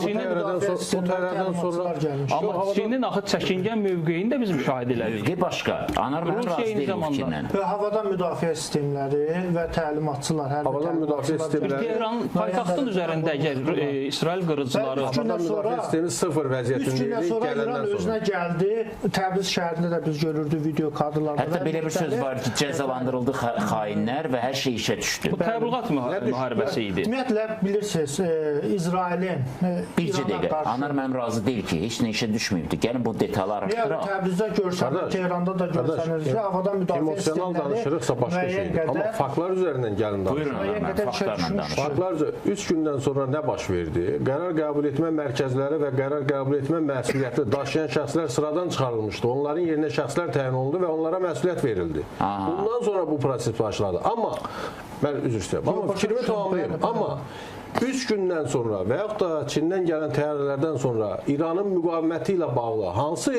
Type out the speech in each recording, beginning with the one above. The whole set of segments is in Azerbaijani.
Çinin sonra amma Çinin axı çəkingən mövqeyini də biz müşahidə elədik. Mövqe başqa. Anar mənim razı deyil fikirlə. Və havadan müdafiə sistemləri və təlimatçılar, hərbi havadan müdafiə sistemləri Tehran paytaxtın üzərində əgər İsrail qırıcıları havadan müdafiə sistemi sıfır vəziyyətində idi. 3 gündən sonra İran özünə gəldi. Təbriz şəhərində də biz görürdük video kadrlarda. Hətta belə bir söz var ki, cəzalandırıldı xainlər və hər şey işə düşdü. Bu təbliğat müharibəsi idi. Ümumiyyətlə bilirsiniz, İsrailin bircə dəqiqə. Anar mənim razı deyil ki, heç nə işə düşməyibdi. Gəlin bu detalı araşdıraq. Təbrizdə görsəniz, Tehranda da görsəniz ki, havadan müdafiə emosional danışırıqsa başqa şeydir. Amma faktlar üzərindən gəlin danışırıq. Buyurun, faktlarla danışırıq. Faktlar üzərində 3 gündən sonra nə baş verdi? Qərar qəbul etmə mərkəzləri və qərar qəbul etmə məsuliyyəti daşıyan şəxslər sıradan çıxarılmışdı. Onların yerinə şəxslər təyin olundu və onlara məsuliyyət verildi. Bundan sonra bu proses başladı. Amma mən üzr istəyirəm. Amma fikrimi tamamlayım. Amma 3 gündən sonra və yaxud da Çindən gələn təyyarələrdən sonra İranın müqaviməti ilə bağlı hansı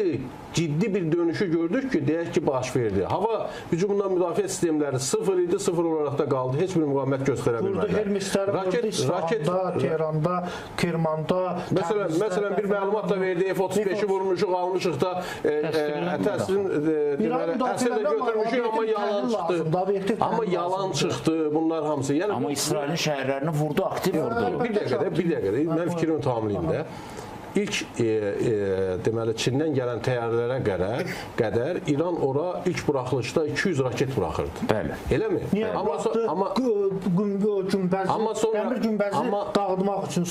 ciddi bir dönüşü gördük ki, deyək ki, baş verdi. Hava hücumundan müdafiə sistemləri sıfır idi, sıfır olaraq da qaldı. Heç bir müqavimət göstərə bilmədilər. Vurdu Hermisləri, vurdu İsfahanda, Tehranda, Kirmanda. Məsələn, bir məlumat da verdi, F-35-i vurmuşuq, almışıq da, təslim, deməli, əsir də götürmüşük, amma yalan çıxdı. Amma yalan çıxdı bunlar hamısı. Amma İsrailin şəhərlərini vurdu, aktiv vurdu. Bir dəqiqə də, mən fikrimi tamamlayayım da. İlk deməli Çindən gələn təyyarələrə qədər İran ora ilk buraxılışda 200 raket buraxırdı. Bəli. Eləmi? Niyə buraxdı? Amma sonra dəmir günbəzi dağıtmaq üçün.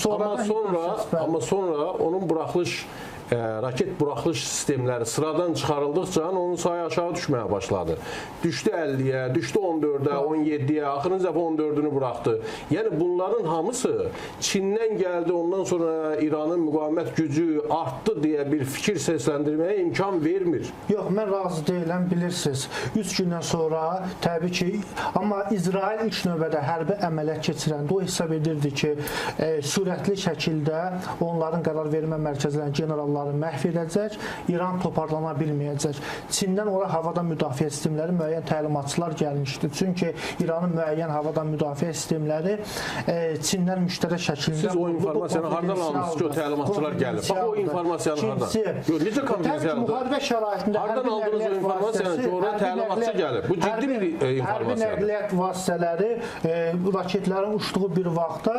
Amma sonra onun buraxılış raket buraxılış sistemləri sıradan çıxarıldıqca onun sayı aşağı düşməyə başladı. Düşdü 50-yə, düşdü 14-ə, 17-yə, axırıncı dəfə 14-ünü buraxdı. Yəni bunların hamısı Çindən gəldi, ondan sonra İranın müqavimət gücü artdı deyə bir fikir səsləndirməyə imkan vermir. Yox, mən razı deyiləm, bilirsiniz. 3 gündən sonra təbii ki, amma İsrail ilk növbədə hərbi əməliyyat keçirəndə o hesab edirdi ki, sürətli şəkildə onların qərar vermə mərkəzlərinin generalları məhv edəcək, İran toparlana bilməyəcək. Çindən ora havadan müdafiə sistemləri müəyyən təlimatçılar gəlmişdi. Çünki İranın müəyyən havadan müdafiə sistemləri Çindən müştərək şəkildə... Siz o informasiyanı hardan almışsınız ki, o təlimatçılar gəlib? Bax, o informasiyanı hardan? Necə konfidensialdır? Müharibə şəraitində hardan aldınız o informasiyanı ki, ora təlimatçı gəlib? Bu ciddi bir informasiyadır. Hərbi nəqliyyat vasitələri raketlərin uçduğu bir vaxtda,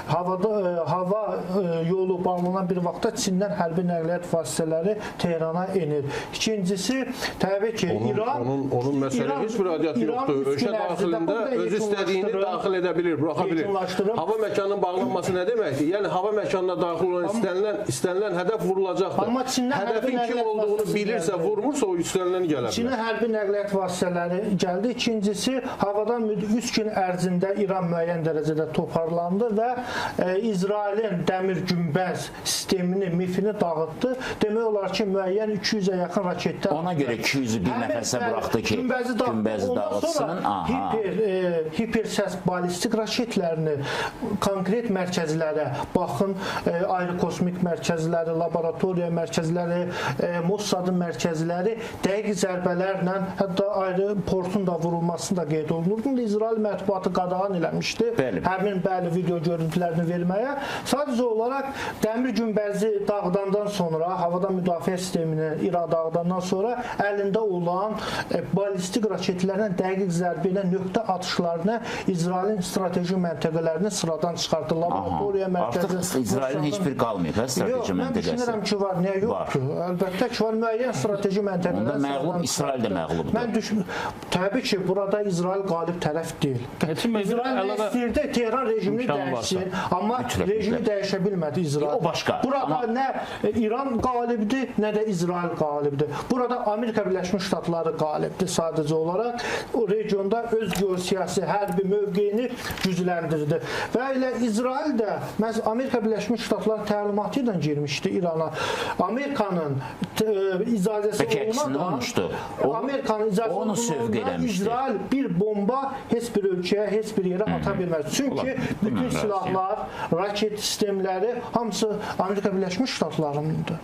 hava yolu bağlanan bir vaxtda Çindən hərbi nəqliyyat vasitələri Tehrana enir. İkincisi, təbii ki, İran... Onun məsələ heç bir aidiyyatı yoxdur. Ölkə daxilində öz istədiyini daxil edə bilir, buraxa bilir. Hava məkanının bağlanması nə deməkdir? Yəni, hava məkanına daxil olan istənilən hədəf vurulacaqdır. Hədəfin kim olduğunu bilirsə, vurmursa, o istənilən gələ bilər. Çinin hərbi nəqliyyat vasitələri gəldi. İkincisi, havadan 3 gün ərzində İran müəyyən dərəcədə toparlandı və İsrailin dəmir günbəz sistemini, mifini dağıtdı. Demək olar ki, müəyyən 200-ə yaxın raketlər... Ona görə 200-ü bir nəfəsə buraxdı ki, günbəzi dağıtsın. Hipersəs ballistik raketlərini konkret mərkəzlərə, baxın, aerokosmik mərkəzləri, laboratoriya mərkəzləri, Mossadın mərkəzləri dəqiq zərbələrlə, hətta ayrı portun da vurulmasını da qeyd olunurdu. İsrail mətbuatı qadağan eləmişdi. Həmin bəli video görüntülərini verməyə. Sadəcə olaraq dəmir günbəzi dağıdandan sonra, havadan müdafiə sistemini İran dağıdandan sonra əlində olan ballistik raketlərlə dəqiq zərbə ilə nöqtə atışlarını İsrailin strateji məntəqələrini sıradan çıxartdı. Laboratoriya mərkəzi... Artıq İsrailin heç bir qalmayıb, strateji Yox, mən məntəqəsi. Düşünürəm ki, var. Niyə yoxdur? Əlbəttə ki, var. Müəyyən strateji məntəqələr... Onda məğlub, İsrail də məğlubdur. Mən düşünürəm, təbii ki, burada İsrail qalib tərəf deyil. İsrail nə istəyirdi? Tehran rejimini dəyişsin. Amma rejimi dəyişə bilmədi İsrail. O başqa. Burada nə İran qalibdir, nə də İsrail qalibdir. Burada Amerika Birləşmiş Ştatları qalibdir sadəcə olaraq. O regionda öz geosiyasi hərbi mövqeyini gücləndirdi. Və elə İsrail də məhz Amerika Birləşmiş Ştatları təlimatı ilə girmişdi İrana. Amerikanın icazəsi olmadan Amerikanın icazəsi olmadan İsrail bir bomba heç bir ölkəyə, heç bir yerə ata bilməz. Çünki bütün silahlar, raket sistemləri hamısı Amerika Birləşmiş Ştatlarınındır.